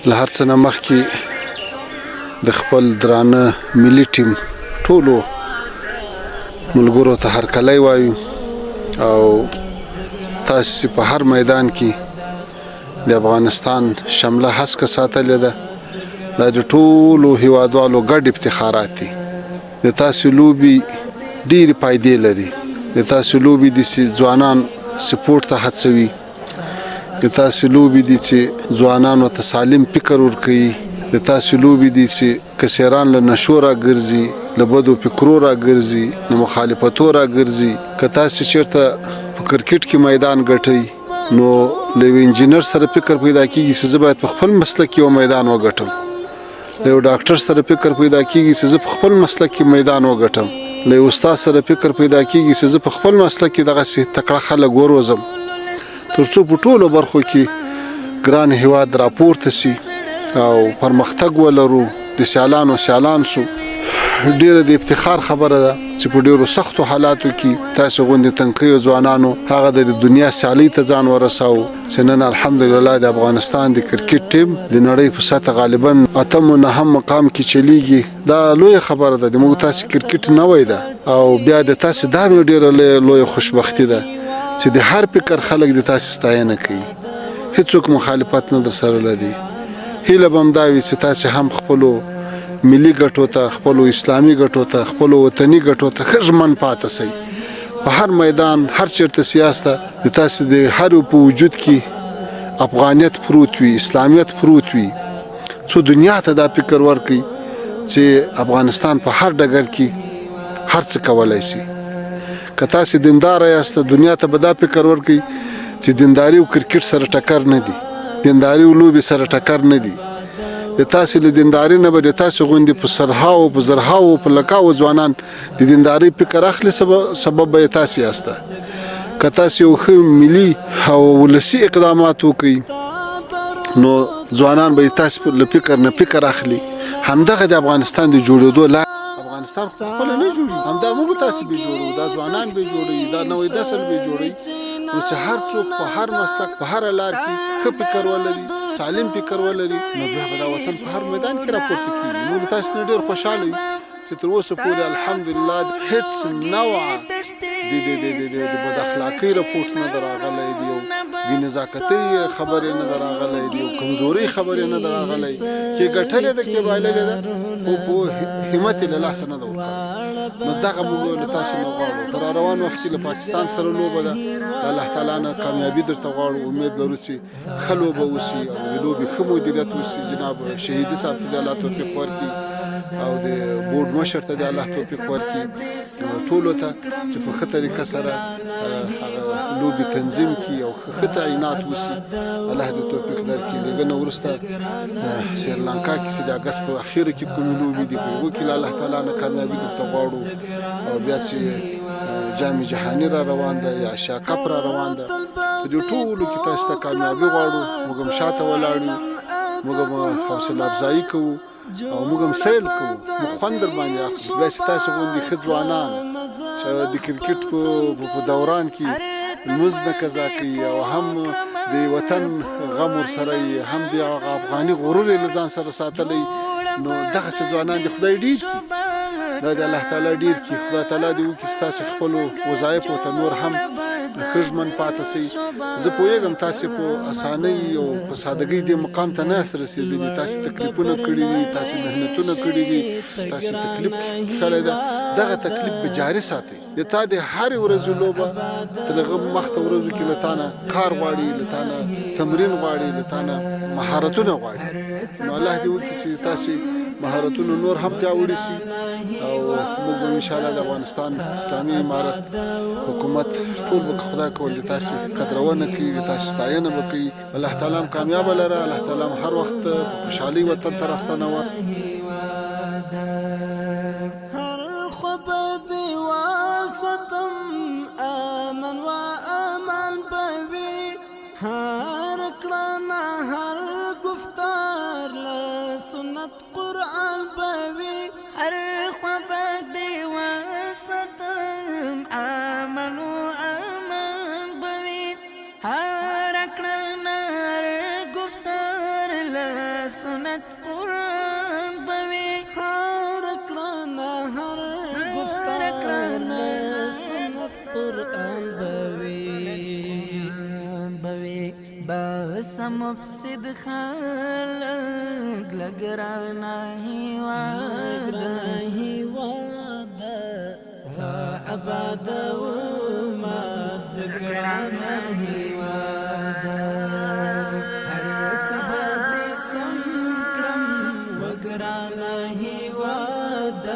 له هر څه نه مخکې د خپل درانه ملي ټیم ټولو ملګرو ته هرکلی وایو او تاسو په هر میدان کې د افغانستان شمله هسکه ساتلې ده. دا د ټولو هیوادوالو ګډ افتخارات دي. د تاسو لوبي ډېرې فایدې لري. د تاسو لوبي دي چې ځوانان سپورټ ته هڅوي. د تاسو لوبي دي چې ځوانانو ته سالم فکر ورکوي. د تاسو لوبي دي چې کسیران له نشو راګرځي، له بدو فکرو راګرځي، له مخالفتو راګرځي. که تاسو چیرته په کرکټ کې میدان ګټئ، نو له یو انجینر سره فکر پیدا کیږي چې زه باید په خپل مسلک کې یو میدان وګټم. له یو ډاکټر سره فکر پیدا کیږي چې زه په خپل مسلک کې میدان وګټم. له یو استاد سره فکر پیدا کیږي چې زه په خپل مسلک کې دغسې تکړه خلک وروزم، ترڅو په ټولو برخو کې ګران هیواد راپورته سي او پرمختګ ولرو، د سیالانو سیالان سو. ډیره د افتخار خبره ده چې په ډیرو سختو حالاتو کې تاسو غوندې تنکیو ځوانانو هغه د دنیا سیالۍ ته ځان ورساوه، چې نن الحمدلله د افغانستان د کرکټ ټیم د نړۍ په سطح غالبا اتم او نهم مقام کې چلیږي. دا لویه خبره ده. د موږ تاسو کرکټ نوی ده او بیا د تاسو دا مې ډیره لویه خوشبختي ده چې د هر فکر خلک د تاسو ستاینه کوي، هیڅوک مخالفت نه در سره لري. هیله به هم دا وي چې تاسو هم خپلو ملي ګټو ته، خپلو اسلامي ګټو ته، خپلو وطني ګټو ته ښه ژمن پاته سئ. په هر میدان، هر چیرته سیاسته د تاسو د هر په وجود کې افغانیت پروت وي، اسلامیت پروت وي، څو دنیا ته دا فکر ورکړي چې افغانستان په هر ډګر کې هر څه کولای شي. که تاسو دیندار یاست، دنیا ته به دا فکر ورکړي چې دینداري او کرکټ سره ټکر نه دي، دینداري او لوبې سره ټکر نه دي. د تاسو له دینداري نه به د تاسو غوندې په سرهاو، په زرهاو، په لکاو ځوانان د دیندارۍ فکر اخلي، سبب به یې تاسو یاست. که تاسو یو ښه ملي او ولسي اقدامات وکړئ، نو ځوانان به تاسو له فکر نه فکر اخلي. همدغه د افغانستان د جوړېدو لار. افغانستان خو خپله نه جوړي، همدا موږ تاسو به جوړو، دا ځوانان به جوړوي، دا نوی نسل به جوړوي. نو چې هر څوک په هر مسلک، په هر لار کې ښه فکر ولري، سالم فکر ولري، نو بیا به دا وطن په هر میدان کې راپورته کیږي. موږ تاسو نه ډېر خوشحاله یو چې تر اوسه پورې الحمدلله هیڅ نوع د د د د د بد اخلاقۍ رپورټ نه ده راغلی، دی یو بې نزاکتۍ خبرې نه ده راغلی، دی یو کمزورۍ خبرې نه ده راغلی. کې ګټلې ده، کې بایللې ده، خو په همت یې له لاسه نه ده ورکړې. نو دغه موږ له تاسو نه غواړو. په روان وخت کې له پاکستان سره لوبه ده، د الله تعالی نه کامیابي درته غواړو. امید لرو چې ښه لوبه وشي او د لوبې ښه مدیریت وشي. جناب شهیدي صاحب ته د الله توفیق ورکړي او د بورډ مشر ته د الله توفیق ورکړي، ټولو ته چې په ښه طریقه سره هغه لوبې تنظیم کړي او ښه تعینات وشي. الله دې توفیق درکړي. لږه نه وروسته سریلانکا کې چې د اګست په اخیره کې کومې لوبې دي، په هغو کې له الله تعالی نه کامیابي درته غواړو. او بیا چې جام جهاني را روان ده یا اسیا کپ را روان ده، په دې ټولو کې تاسو ته کامیابي غواړو. موږ هم شاته ولاړ یو، موږ هم حوصله افزایي کوو او موږ هم سیل کوو، موږ خوند در باندې اخلو. بیا چې تاسو غوندې ښه ځوانان چې د کرکټ په دوران کې لمونځ نه قضا کوي او هم د وطن غم ورسره وي، هم د هغه افغاني غرور یې له ځان سره ساتلی، نو دغسې ځوانان دې خدای ډېر کړي، دا د الله تعالی ډېر کړي. خدای تعالی دې وکړي چې تاسې خپلو وظایفو ته نور هم ښه ژمن پاتې شئ. زه پوهېږم تاسې په اسانۍ او په سادګۍ دې مقام ته نه یاست رسېدلي. تاسې تکلیفونه کړي دي، تاسې محنتونه کړي دي، تاسې تکلیف کښلی ده. دغه تکلیف به جاري ساتئ. د تا د هرې ورځې لوبه تر هغه مخته ورځو کې له تا نه کار غواړي، له تا نه تمرین غواړي، له تا نه مهارتونه غواړي. نو الله دې وکړي چې تاسې مهارتونه نور هم پیاوړي سي او موږ به ان شاء الله د افغانستان اسلامي امارت حکومت ټول به خدای کول د تاسې قدرونه کوي، د تاسې ستاینه به کوي. الله تعالی هم کامیابه لره، الله تعالی هم هر وخت په خوشحالۍ وطن ته راستنوه. هر کړنه، هر گفتار له سنت قرآن به وي. هر خوا به دې وساتم، امن و امان به وي. هر کړنه، هر گفتار له سنت قرآن بوي. هر کړنه هر گفتار له سنت قرآن بوي. بوي بس مفسد خلق لګرانا هیواد، هیواد تا اباد و ما ذکرانا هیواد. هر تبد سم کړم وګرانا هیواد،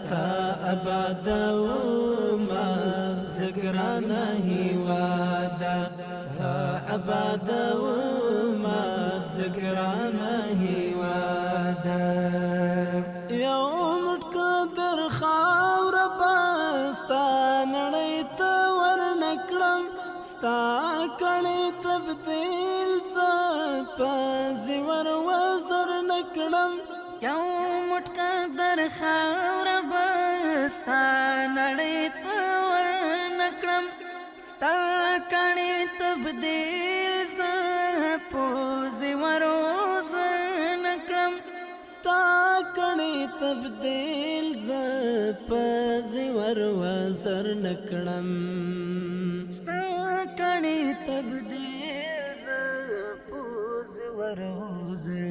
تا اباد و ما ذکرانا هیواد، تا اباد و ما ذکرانا هیواد. یو مټ در خاور بستا نړۍ ته ورنکړم، ستا کړي تبدیل ز په زیور وزر نکړم. یو مټ در خاور بستا نړۍ ته ورنکړم، ستا کړي تبدیل ز په زیور وزر نکړم. ستا کړي تبدیل ز په زیور وزر نکړم. ستا کړي تبدیل ز په زیور وزر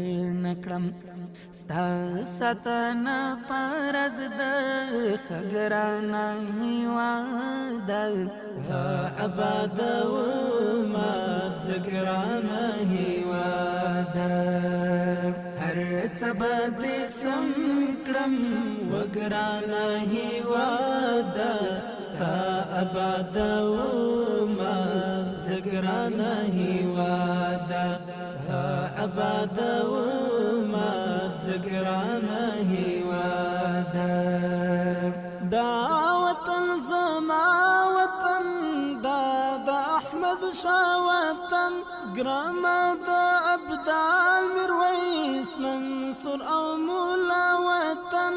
نکړم. ستا ستنه پرز د خګرانا هیواد، تا اباد و ما ذکرانا هیواد. هر تبد سم کړم وګرانا هیواد، تا اباد و ما ذکرانا هیواد، تا اباد و ما ذکرانا هیواد. دا وطن زما وطن، دا د احمد شاه وطن، ګرام د ابدال میرویس منصور او مولا وطن.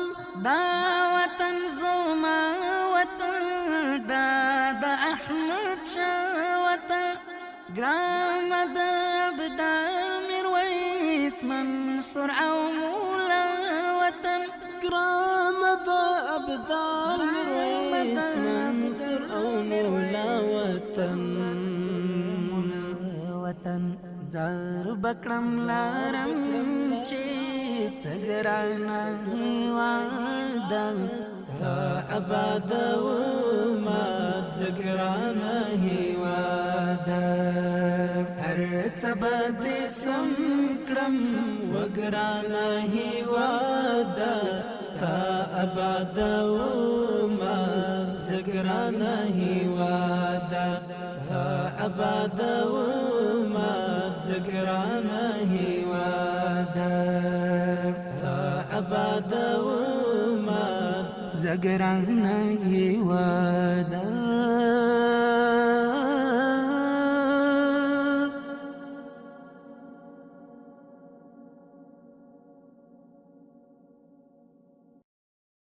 دا وطن زما وطن، دا د احمد شاه وطن، ګرام د ابدال میرویس منصور او مولا وطن. ګرام د ابدال میرویس منصور او مولا وطن. وطن زار بکړم لارم چې څګرانا هیواد، تا اباد و ما ذکرانا هیواد. هر تبد سم کړم وګرانا هیواد، تا اباد و ما ذکرانا هیواد، تا اباد و ما ذکرانا هیواد، تا اباد و ما زګرانا هیواد.